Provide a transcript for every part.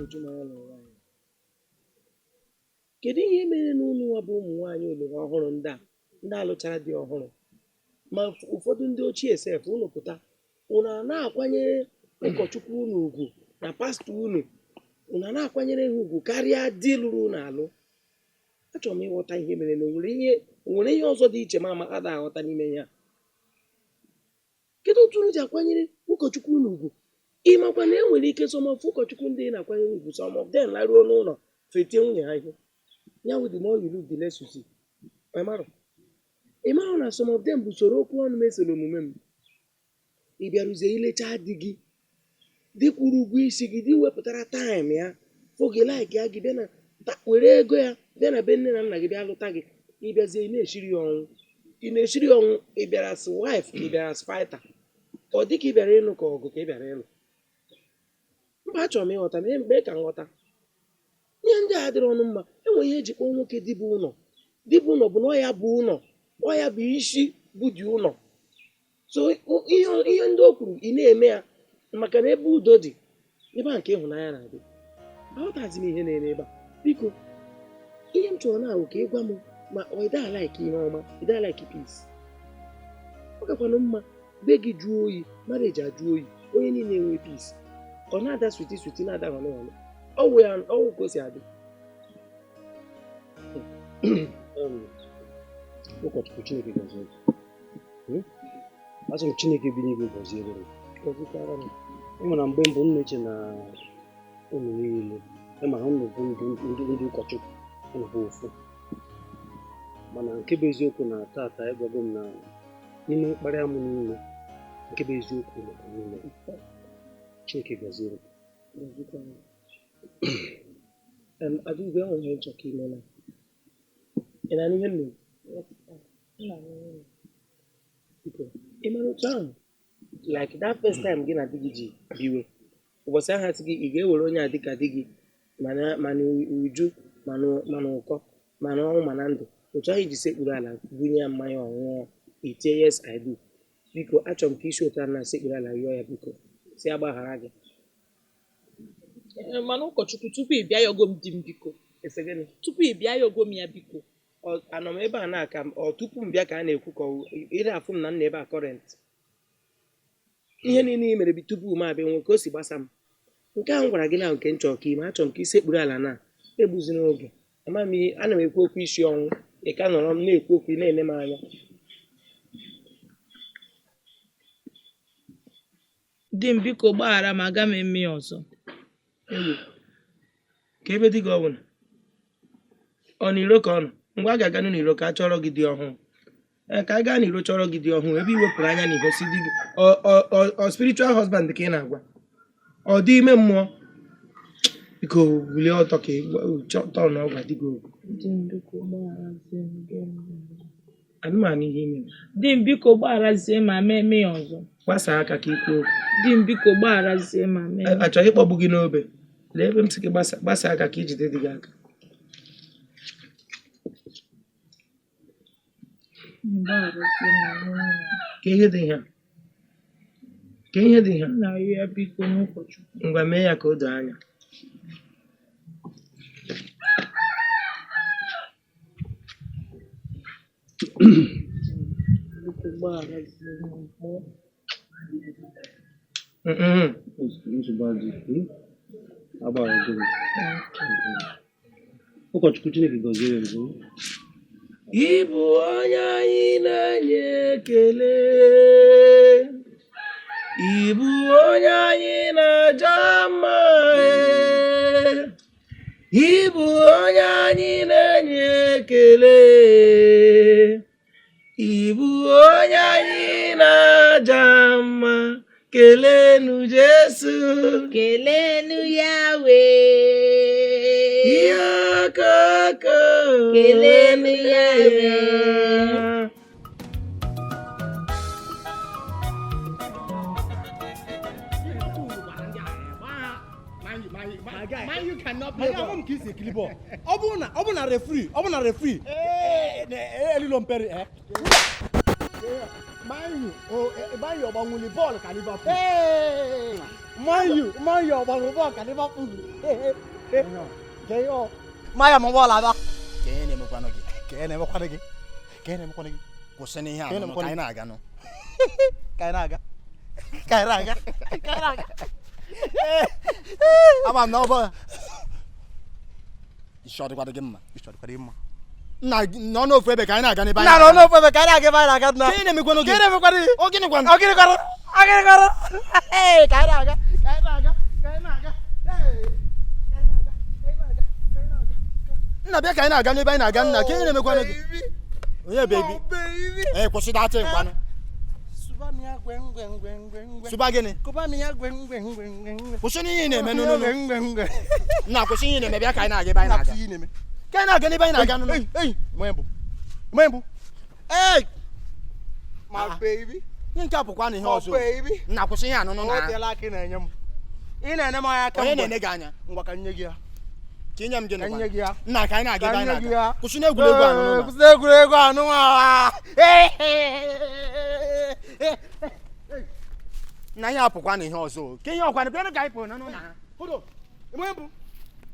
na-eju m anya n'ụwa anyị. Kedu ihe mere na unu nwa bụ ụmụ nwaanyị oloro ọhụrụ ndị a, ndị alụchara di ọhụrụ, ma ụfọdụ ndị ochie sef, unu pụta unu a na-akwanyere ụkọchukwu unu ugwu na pastọ unu, unu a na-akwanyere ha ugwu karịa di lụrụ unu alụ? Achọrọ m ịghọta ihe mere na o nwere ihe ọzọ dị iche ma ama ada aghọta n'ime ihe a. Kedu otu unu ji akwanyere ụkọchukwu unu ugwu? Ị makwa na e nwere ike some of ụkọchukwu ndị ị na-akwanyere ugwu, some of them laruo n'ụlọ fetie nwunye ha ihe. Ya wụ, the more you look, the less you see. Ị marọ, ị marọ na some of them bụ soro okwu ọnụ m esoro omume m. Ị bịaruzie ilecha di gị, di kwụrụ ụgwọ isi gị, di wepụtara time ya fụ gị, like ya gị, bịa na were ego ya bịa na be nne na nna gị bịa lụta gị. Ị bịazie ị na-eshiri ya ọnwụ, ị na-eshiri ya ọnwụ. Ị bịara as wife ka ị bịara as fighter? Ọ dị ka ị bịara ịnụ ka ọgụ ka ị bịara ịlụ? Mba, achọrọ m ịghọta na mgbe ka nghọta ihe ndị a adịrị ọnụ mma. Enwe ihe eji kpọọ nwoke dibụ ụlọ. Dibụ ụlọ bụ na ọ ya bụ ụlọ, ọ ya bụ isi bụ di ụlọ. So ihe ndị o kwuru, ị na-eme ya, maka na ebe udo dị, ebe a nke ịhụnanya na-adị. Aghọtazi m ihe na-eme ebe a. Biko, ihe m chọrọ na-awụ ka ị gwa m ma ọ ị daa like ihe ọma, ị daa like peace. Ọ gakwanụ mma be gị jụọ oyi, marriage ajụ oyi, onye niile enwe peace, ọ na-ada sweet sweet, na-ada honey honey. Ọwụ ya, ọwụ ka o si adị. Ụkọchukwu, Chineke gọzie gị. Asị m Chineke bi n'igwe gọziere gị. Gọzikwara m. Ị ma na mgbe mbụ m na-eche na unu niile, ịma na unu bụ ndị ụkọchukwu, unu bụ ofu, mana nke bụ eziokwu na tata ịgwago m na n'ime mkparị amụ niile, nke bụ eziokwu maka niile. Chineke gọziere gị. Gọzikwara m. Adaugo, enwere ihe nchọ ka ime na ị na-anụ ihe m na-ekwu? Nna m niile. Biko, ị mara otu ahụ, like that first time gị na di gị ji biwe, ụbọchị ahụ asị gị ị ga-ewere onye a dịka di gị, mana uju, mana ụkọ, mana ọnwụ, mana ndụ, otu ahụ iji sekpuru ala bunye ya mmanya ọṅụṅụ, itie "Yes, I do." Biko, achọrọ m ka isi otu a na sekpuru ala yọọ ya, biko, si agbaghara gị. Ee, mana ụkọchukwu, tupu ị bịa yọgo m di m, biko. Ese gịnị? Tupu ị bịa yọgo m ya, biko. Anọ m ebe a na-aka m ọ tupu m bịa ka a na-ekwu ka ị na-afụ m na m nọ ebe a current. Ihe niile ị mere bi tupu m abịa nwe ka o si gbasa m. Nke a m gwara gị na nke m chọrọ ka ime, achọrọ m ka ị sekpuru ala na egbuzina oge. Ama m ihe ana m ekwu okwu isi ọnwụ, ị ka nọrọ m na-ekwu okwu, ị na-ele m anya. Di m, biko gbaghara m, aga m eme ya ọzọ. Ewo, ka ebe di gị ọ bụla ọ n'iro ka ọ nọ? Ngwa, a ga-aga n'iro ka a chọrọ gị di ọhụụ. Ee, ka a gaa n'iro chọrọ gị di ọhụụ. Ebe i wepụrụ anya n'ihe si di gị, ọ spiritual husband ka ị na-agwa, ọ dị ime mmụọ. Biko bulie ọtọ ka ị tọọ na ọgwa di gị okwu. Di m, biko gbagharazie m, gị m. Anụmanụ ihe ime. Di m, biko gbagharazie ma mee eme ya ọzọ. Gbasaa aka ka ị kwuo okwu. Di m, biko gbagharazie ma mee. Achọghị ịkpọgbu gị n'obe. Lee ebe m sị gị gbasa aka ka ijide di gị aka. Gbagharazie ma mee ya. Ka ihe dị ihe a, ka ihe dị ihe a. M na-arịọ ya, biko, n'ụkọchukwu. Ngwa, mee ya ka o doo anya. Biko gbagharazie m. Nsogbu adịghị. Agbaghara gị. Ụkọchukwu, Chineke gọzie gị. Ịbụ onye anyị na-enye ekele, ịbụ onye anyị na-aja mma, ee. Ịbụ onye anyị na-enye ekele, ịbụ onye anyị na-aja mma. Kelenu Jesu. Kelenu Yahweh. Ihe okoko. Kelenu Yahweh. Man U cannot play Maka ball. ahụ m ka isi ekiri bọọlụ. Ọ bụrụ na referee elilo mperi eh. Man U, oh, Man U ọgbanwuli bọọlụ ka Liverpool. Man Man U, Man U gbara bọọlụ ka Liverpool. Maya ma bọọlụ abịa. Ka ihe na-emekwanụ gị? Ka ihe na-emekwanụ gị? Ka ihe na-emekwanụ gị? Kwụsị n'ihe a Ka ihe nụ, ka na-emekwanụ anyị gị? na-aga nụ. Ka anyị na-aga. Ka anyị na-aga. Ka anyị na-aga. Ama m na ọ bụ isi ọ dịkwadị gị mma. Isi ọ dịkwadị gị mma. Nna nọ n'ofu ebe ka anyị na-aga n'ebe anyị Nna nọ n'ofu ebe ka anyị na-aga ebe anyị na-aga nna. Ka ihe na-emekwanụ gị? Ka ihe na-emekwanụ gị? Ọ gịnị kwanụ? Ọ gịnị kwanụ? Ọ gịnị kwanụ? Ee, ka anyị na-aga. Ka anyị na-aga. Ka anyị na-aga. Ee. Nna bịa ka anyị na-aga n'ebe anyị na-aga nna ka ihe na-emekwanụ gị? Onye bebi? Ee, kwụsị datị nkwanụ. Suba m ya gwe ngwe ngwe ngwe ngwe. Suba gịnị? Kụba m ya gwe ngwe ngwe ngwe ngwe. Kwụsị n'ihe ị na-eme nụ nụ. Ngwe ngwe ngwe. Nna kwụsị ihe ị na-eme bịa ka anyị na-aga ebe anyị Nna na-aga. kwụsị ihe ị na-eme. Ka anyị na-aga n'ebe anyị na-aga nụ nụ. Ei, ei, mgbe mbụ. Mgbe mbụ. Ei! My baby. Ihe nke a bụkwa na ihe My ọzọ. baby. Nna kwụsị ihe anụnụ O na. teela aka ị na-enye m. Ị na-ene m anya Onye kamgbe. na-ene gị anya? Ngwa ka nye gị ya. Ka inye m gịnị Ka kwanụ? nye gị ya. Nna ka anyị na-aga ebe Ka anyị nye gị na-aga. ya. Kwụsị n'egwuregwu anụnụ Ee, na. Kwụsị egwuregwu anụnụ a. Nna ihe apụkwa na ihe ọzọ. o. Ka ihe ọkwanụ bịanụ ka anyị pụrụ nụ na. Hold on. Mgbe mbụ.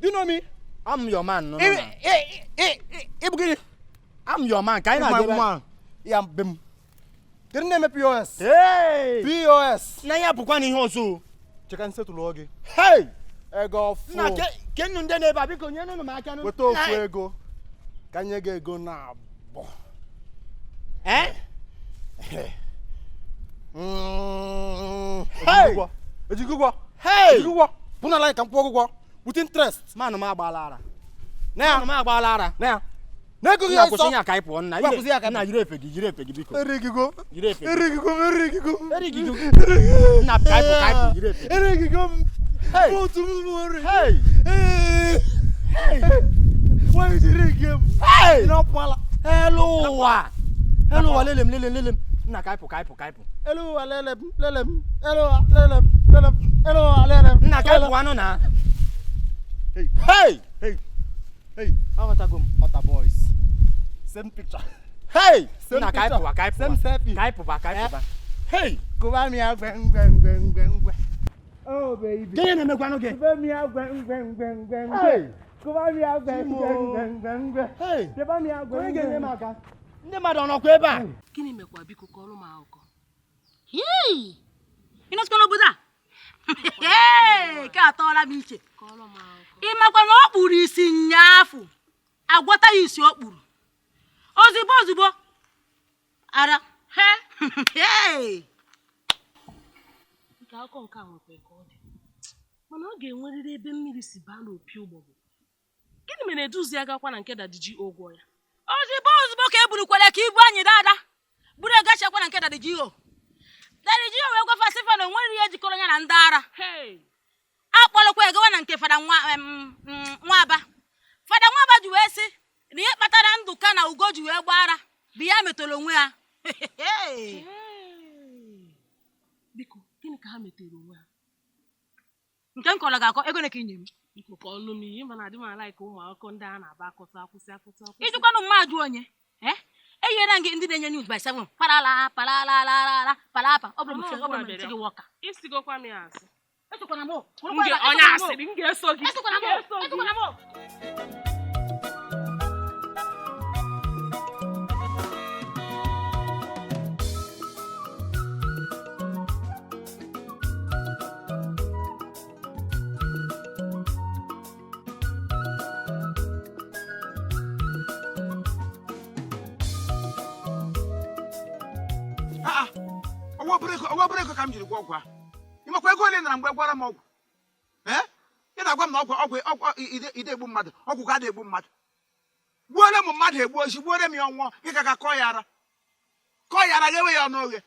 Do you know me? I'm your man nụ nụ na. Ị bụ gịnị? I'm your man ka anyị na-aga ebe anyị. Ya be m. Kedu na-eme POS? Hey! POS. Nna ihe apụkwa na ihe ọzọ. o. Cheka nsetụlụ gị. Hey! Ego ọfụ. Nna ke ke nnu ndị na-ebe a biko nye nụ m aka nụ. Weta ofu ego. Ka nye gị ego na abụọ. Eh? Mm. Hey! Ejighị ụgwọ. Hey! Ejighị ụgwọ. Bụ na line ka m kwụọ gị ụgwọ. With interest. Manụ m agbaala ara. Na ya. Manụ m agbaala ara. Na ya. Na ego gị Nna ọsọ. kwụsị ihe a ka anyị pụọ nna. Nna kwụsị ihe a ka anyị Nna yiri efe gị yiri efe gị biko. Erigigo. Yiri efe gị. Erigigo m erigigo m. Erigigo. Nna ka anyị pụ ka anyị pụ yiri efe gị. Erigigo m. Hey! Otu m ori. Hey! Hey! Why you rig m? Hey! Ị na-apụala. Elu ụwa! Elu ụwa lele m lele m lele m. Nna ka anyị pụ ka anyị pụ ka anyị pụ. Elu ụwa lele m lele m. Elu ụwa lele m lele m. Elu ụwa lele m. Nna ka anyị pụọ anụ na. Hey! Hey! Hey! Hey! Aghọtago m. Otta boys. Same picture. Hey! Same Nna ka anyị picture. pụwa ka anyị pụwa. Same selfie. Ka anyị pụba ka anyị pụba. Hey! Kụba m ya gwe ngwe ngwe ngwe ngwe. Oh baby. Ka ihe na-emekwanụ gị? Kụba m ya gwe ngwe ngwe ngwe ngwe. Hey! Kụba m ya gwe ngwe ngwe ngwe ngwe. Hey! Kụba m ya gwe Onye ngwe ga-enye m aka? Ndị mmadụ ọ nọkwa ebe a? Gịnị mekwa biko kọrọ m akụkọ? Hii! Ị nọsikwa n'obodo a? Ee, ke atọọla m iche. Kọrọ m akụkọ. Ị makwa na ọ kpuru isi nyaafụ agwọta ya isi ọ kpuru ozugbo ozugbo ara He! Hey! Nke akụkọ nke a nwekwa ka ọ dị. Mana ọ ga-enwerịrị ebe mmiri si baa n'opi ụgbọgụ. Gịnị mere eduzi agakwa na nke Daddy G ụgwọ ya? Ozugbo ozugbo ka e burukwara ka ibu anyị dada buru egachakwa na nke Daddy G.O. Daddy G.O wee gwafa sịfa na o nwere ihe jikọrọ ya na ndị ara. Hey! Akpọrọkwa egawa na nke Fada nwa Nwaba. Fada Nwaba ji wee sị na ihe kpatara Ndụka na Ugo ji wee gbaa ara bụ ya metọrọ onwe ha. Hey! Biko, gịnị ka ha metere onwe ha? Nke m kọrọ ga-akọ ego na ka inye m. Biko kọọlụ m ihe mana adị m ala ka ụmụ akụkọ ndị a na-aba akọta akwụsị akwụsị akwụsị. Ijikwanụ mma ajụ onye enyere m gị ndị na-enye news by 7 parala parala parapa ọ bụrụ m Ọnụ ọ bụrụ m ọgwụ a gị wọka. Isigokwa m ya asị. Esokwana m o. Onye asịrị m ga-eso gị. Esokwana m M o. ga-eso gị. Esokwana m o. Ah, ọwa obere ego ka m jiri gwọ ọgwụ a. Ị makwa ego ole nara mgbe gwara m ọgwụ? Ee? Ị na-agwa m na ọgwụ ọgwụ ọgwụ ide egbu mmadụ, ọgwụ ka ada egbu mmadụ. Gbuore m mmadụ egbuo ochi, gbuore m ya ọnwụọ, gị ka ga kọọ ya ara. Kọọ ya ara ghewe ya ọnụ oghe.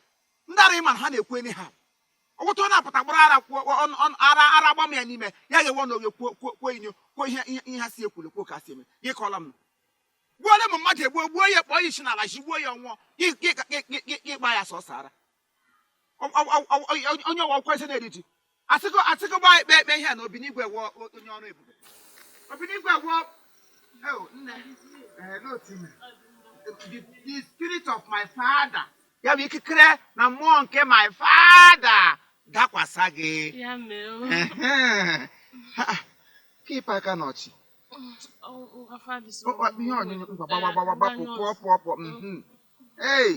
Ndị ara ịma na ha na-ekwu eni ha. Ọgwụtụ ọ na-apụta gbara ara kwuo ara ara agba m ya n'ime, ya ghewe ọnụ oghe kwuo kwuo kwuo inyo, kwuo ihe ihe ha si ekwuru kwuo ka si eme. Gị kọọla m. Gbuore m mmadụ egbuo, gbuo ya kpọọ ya isi n'ala, ji gbuo ya ọnwụọ, gị gbaa ya sọsọ ara. Onye ọwa akwụkwọ eze na-eri ji asịkọ asịkọ gbaa ekpe ekpe ihe a na obinigwe wụọ onye ọrụ ebube obinigwe wụọ. Oh, nne hello Tina. The spirit of my father, ya bụ ikikere na mmụọ nke my father Dakwasa gị. Ya mee o. Ka ịpa aka n'ọchị. Afọ adịsị. Ihe ọnyụnyụ ngwa gbawa gbawa gbapụ pụọ pụọ pụọ. Ei,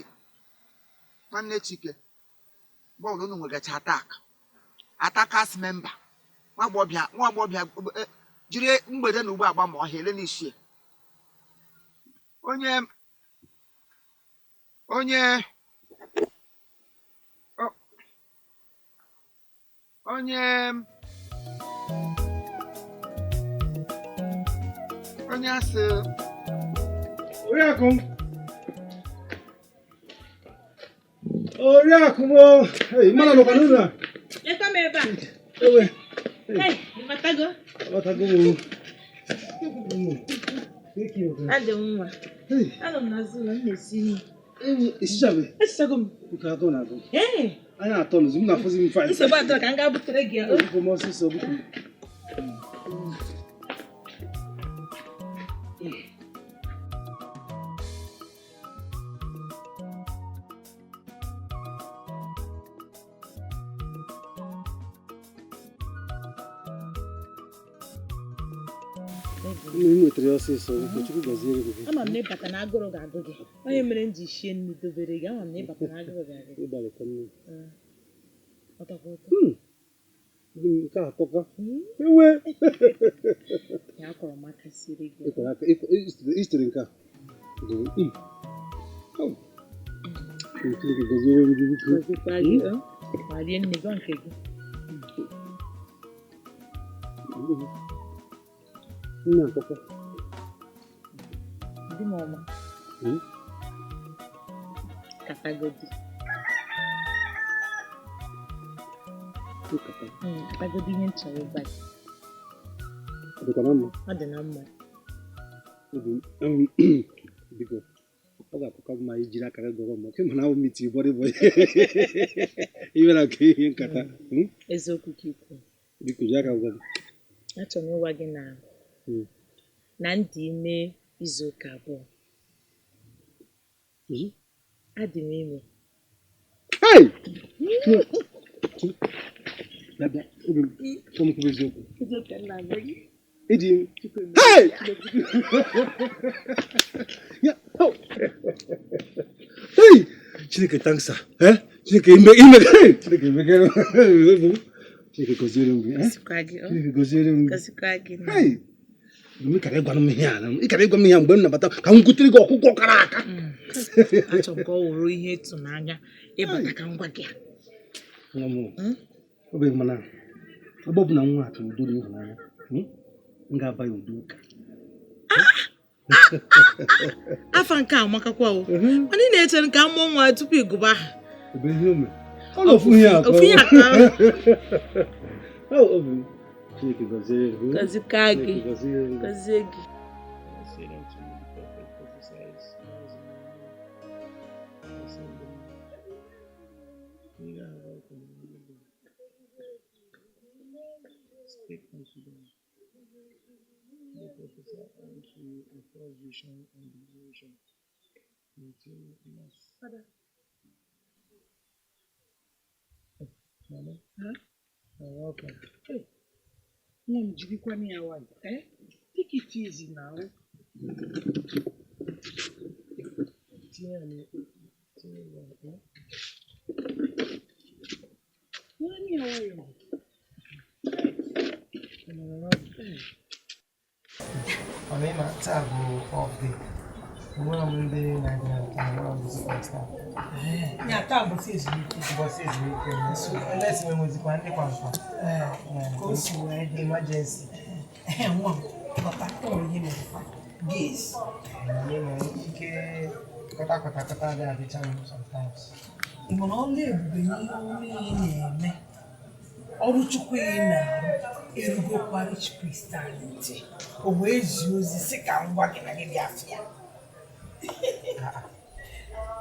nwanne Chike, bọọlụ unu nwegacha atak. Atakas memba. Nwa agbọghọbịa jiri mgbede na ugbo agba ma ọhịa ele n'isi. Onye onye onye onye asị. Oriakụ m. Oriakụ m. Ei, mmanụ nọkwa n'ụlọ a. Lekwa m ebe a. Ewe. Ei, ịbatago? Abatago m. Adị m mma. Anọ m n'azụ ụlọ, m na-esi nri. Esichabe? Esichago m. Nke agụụ na-agụ. Ee. Anya atọ n'ụzọ, m na-afụzi m faịn. Nsogbu atọ ka m gaa butere gị ya. Biko m ọsịsọ, biko. M nwetara ya ọsịsọ, biko Chukwu gọziere gị. Ama m na ịbata na agụrụ ga-agụ gị. Onye mere m ji shie nri dobere gị, ama m na ịbata na agụrụ ga-agụ gị. Ịgbalịkwa nne. Ọ tọkwa ụtọ. Nke a atọka. Ewe. Ya akwọrọ m aka siere gị. Ịkwara aka, isitere nke a. Chineke gọziere m gị biko. Gọzikwa gị, ma rie nne gị nke gị. Nne atọka. Di m ọma. Katagodi. Katagodi ihe m chọrọ ịgwa gị. Ọ dịkwa na mma? Ọ dị na mma. Biko, ọ ga-akụkọ mma ijiri akara gọrọ m maka ịma na awụ m iti bọrị bọrị. Iwe na nke ihe nkata. Eziokwu ka ikwu. Biko, ji aka gwa m. Achọrọ m ịgwa gị na na m dị ime izu ụka 2. Adị m ime. Hey! Bịa, obi m, chọọ m kwuo eziokwu. Eziokwu ka m na-agwa gị. Ịdị ime. Hey! Ya, oh! Hey! Chineke thanks sir. Eh? Chineke ime ime. Hey! Chineke emegere m. Chineke gọziere m gị. Eh? Gọzikwa gị, oh. Chineke gọziere m gị. Gọzikwa gị. Hey! Ị kara ịgwa m ihe a, ị kara ịgwa m ihe a mgbe m nabata ka m gotere gị ọkụkọ kara aka. Achọrọ m ka ọ wụrụ ihe ịtụnanya ịbata ka m gwa gị. Nwa m, ọ bụ mana ebe ọ bụ na nwa a chọrọ udo na ịhụnanya, m ga-aba ya udo ụka. Afa nke a amakakwa o. Mana ị na-echere ka a mụọ nwa tupu ị gụba aha. Ebe ihe o mere. Ọ na ofu ihe akọ. Ofu ihe akọ. Ọ obi m. Chineke gọzie gị. Gọzikwa gị. Chineke gọzie gị. Gọzie gị. Speak unto them. They prophesy unto you a false vision and divination. Father. Mama, you're welcome. Hey, nwa m jirikwana ya nwayọ. Eh? Take it easy now. Tinye ya tinye ya eh? Nwanne ya nwayọ. Ọ na taa bụ off day. Enwere m ndị na-abịa nke enwere m visitors taa. Ya taa ụbọchị ezumike. Ụbọchị ezumike m. So, unless m enwezikwa ndị kwa nkwa. Ka o si wee dị. Emergency. Nwa m, lọta, o nwere ihe mere. Gas. Mama, nwere ike kọta kọta kọta adịghị adịcha m sometimes. Ị ma na ọlụ ebube ihe ọma ị na-eme, ọrụ Chukwu ị na-arụ erugo parish priest anyị ntị. O wee zie ozi sị ka m gwa gị na gị bịa afịa.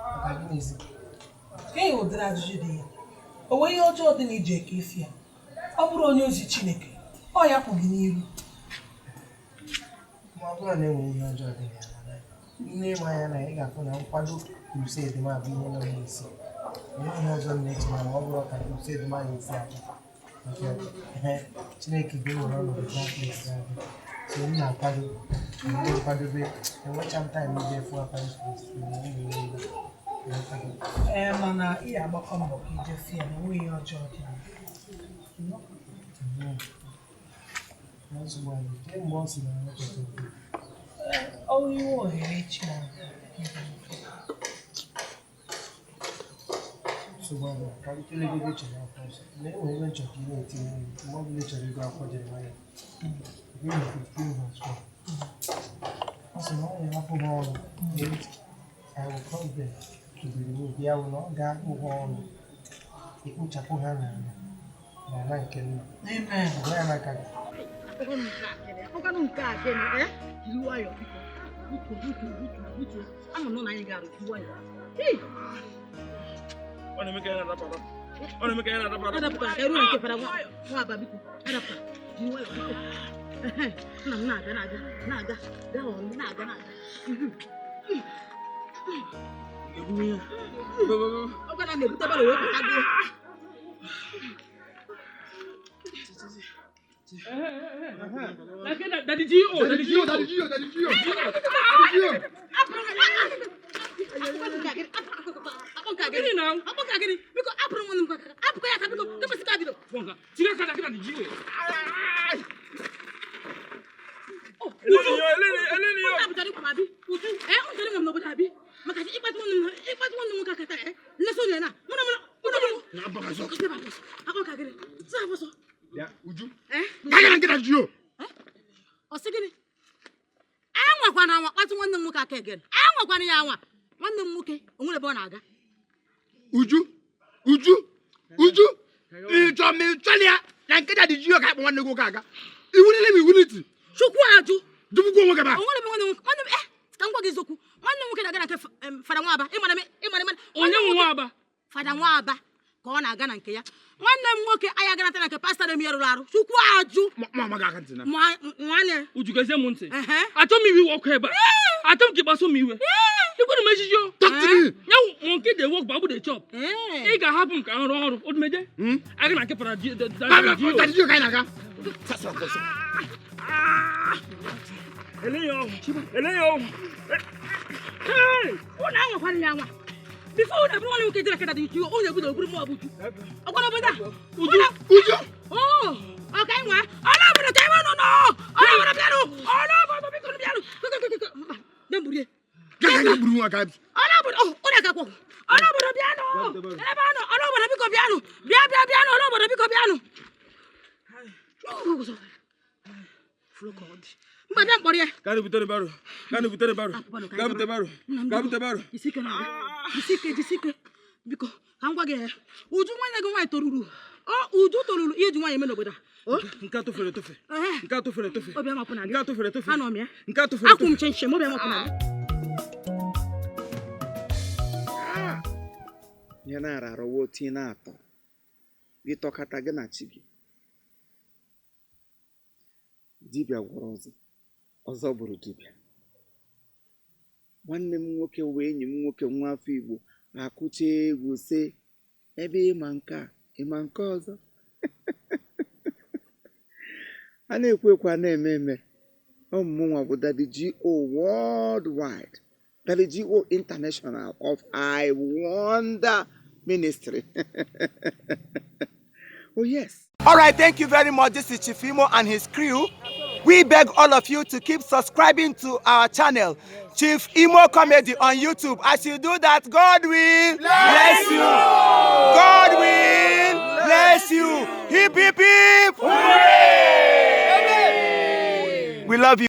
Maka gịnịzi? Ka ihe ụdịrị ajụjụ dị ya. O nwee ihe ọjọọ dị na iji eke efi ya. Ọ bụrụ onye ozi Chineke, ọ ya kwụ gị n'iru. Ma ọ bụrụ na enwere ihe ọjọọ dị na ya, mana nne m anya na ị ga-afụ na nkwado crusade m abụ ihe nọ m n'isi. Enweghị ihe ọzọ m na-eche na ma ọ bụrụ ka crusade m anyị esi aga, maka ehe, Chineke ga-ewere ọnọdụ that place ahụ. So m na-akwado m na-akwadobe. Enwecha m time ije fụ parish priest na m na-ewe iwe. Na-akwado. Ee, mana ị agbakọ mbọ ka ije fie na enweghị ihe ọjọọ dị na ya. Na nsogbu anyị kemgbe ọ sị na ya chọta okwu. Ee, ọnwụ iwe ohere echi na Nsogbu anyị ka m tụlegoro uche n'akwụkwọ nsọ na enwere ebe nchọ ka ị na-etinye nri mgbe ọ bụla ị chọrọ ịgụ akwụkwọ Jeremaya 15 verse 4. Ọ sị na ọ ga-ahapụ ha ọnụ. I will cause them to be removed. Ya bụ na ọ ga-akpụ ha ọnụ, ekpochapụ ha n'ala nke nna. Amen. Gụọ ya n'aka gị. Ọkwanụ nke a gịnị? Eh? Jiri nwayọọ biko. Butuo, butuo, butuo, butuo. Ama m na anyị ga-arụ, jiri nwayọọ. Hii! Ọ na-eme ka ya na-adapụ adapụ. Ọ na-eme ka ya na-adapụ adapụ. Adapụkwala ka eruo nke fara nwa nwa aba biko. Adapụkwala. Jiri nwayọọ biko. Ehe, nna m na-aga na-aga na-aga gaa ọnụ na-aga na-aga. Ọgwa na na-ebute baro wee pụtago. Daddy G.O. Daddy G.O. Daddy G.O. Daddy G.O. Daddy G.O. Gịnị na? Akpọ ka gịnị? Biko apụrụ nwanne m aka. Apụkwa ya aka biko. Kemgbe sika bido. Tinye aka na Daddy G.O. Uju. Uju abụtara ịkwa m abi. Uju. Ee, ọ chọrọ ịnwe m n'obodo abi. Maka sị ịkpatụ nwanne m nwoke aka taa, ee. Nlesa onye na. Mụ na mụ na. Mụ na mụ. Akpọ ka gịnị? Sọ afọ sọ. Uju. Ee? Gaa na nke Daddy G.O. Ọ sị gịnị? Anwakwana anwa kpatụ nwanne m nwoke aka again. Anwakwana ya anwa. Nwanne m nwoke o nwere ebe ọ na-aga. Uju. Uju. Uju. Ị chọrọ ma ị chọrọ ya na nke Daddy G.O. ka akpọ nwanne gị nwoke aga. Iwu niile bụ iwu n'iti. Chukwu ajụ. Dubukwa onwe gị ebe a. O nwere ebe nwanne m nwoke nwanne m ka m gwa gị eziokwu. Nwanne m nwoke na-aga na nke Fada Nwaba. Ịmara m ịmara ịmara. Onye nwe Nwaba? Fada Nwaba ka ọ na-aga na nke ya. Nwanne m nwoke anyị aganata na nke pastọ na-eme ihe rụrụ arụ. Chukwu ajụ. Ma ama gị aka ntị na. Nwanne. Uju gezie m ntị. Ehe. Achọ m iwe iwe ọkụ ebe a. Achọ m ka ị kpasuo m iwe. Ikwere m ejiji o. Talk to me. Ya monkey dey work, babu dey chop. Ị ga-ahapụ m ka m rụọ ọrụ. Odumeje. Aga na nke Fada Daddy G.O. Daddy G.O. ka anyị na-aga. Eléyìí ọ̀hún. Eléyìí ọ̀hún. Hey! Unu anwakwana ya anwa. Before unu abụrụ nwanne m nwoke jere ka Daddy G.O. unu ebudo oburu mụ ọbụju. Ọgwara obodo a. Uju. Uju. Oh, ọ ka anyị nwa. Ọla obodo ka anyị nọ nọ. Ọla obodo bịanụ. Ọla obodo biko bịanụ. Koko koko koko. Mba, bịa mburie. Gaa gaa gburu nwa ka. Ọla obodo, oh, unu agakwa. Ọla obodo bịanụ. Ebe a nọ, ọla obodo biko bịanụ. Bịa bịa bịanụ, ọla obodo biko bịanụ. Mba, bịa mkpọrọ ya. Gaa butere baro. Gaa butere baro. Gaa bute baro. Gaa bute baro. Jisike na-abịa. Jisike, jisike. Biko, ka m gwa gị ya. Uju nwanne gị nwaanyị toruru. Ọ Uju toruru ihe eji nwaanyị eme n'obodo a. O? Nke a tofere etofe. Ehe. Nke a tofere etofe. Obi amapụ na gị. Nke a tofere etofe. Anọ m ya. Nke a tofere Akwụ m etofe. chenchem, obi amapụ na gị. Ihe na-ara arọwa otu ị na-atọ gị tọkata gị na chi gị. Dibịa gwọrọ ọzọ, ọzọ bụrụ dibịa. Nwanne m nwoke wee enyi m nwoke nwa afọ Igbo akụcha egwu sị ebe ịma nke a ịma nke ọzọ. A na-ekwu ekwe a na-eme eme. Ọmụmụ bụ Daddy G.O. Worldwide, Daddy G.O. International of I Wonder Ministry. Oh yes. All right, thank you very much. This is Chief Imo and his crew. We beg all of you to keep subscribing to our channel, Chief Imo Comedy on YouTube. As you do that, God will bless you. God will bless you. Hip, hip, hip. Hooray! We love you.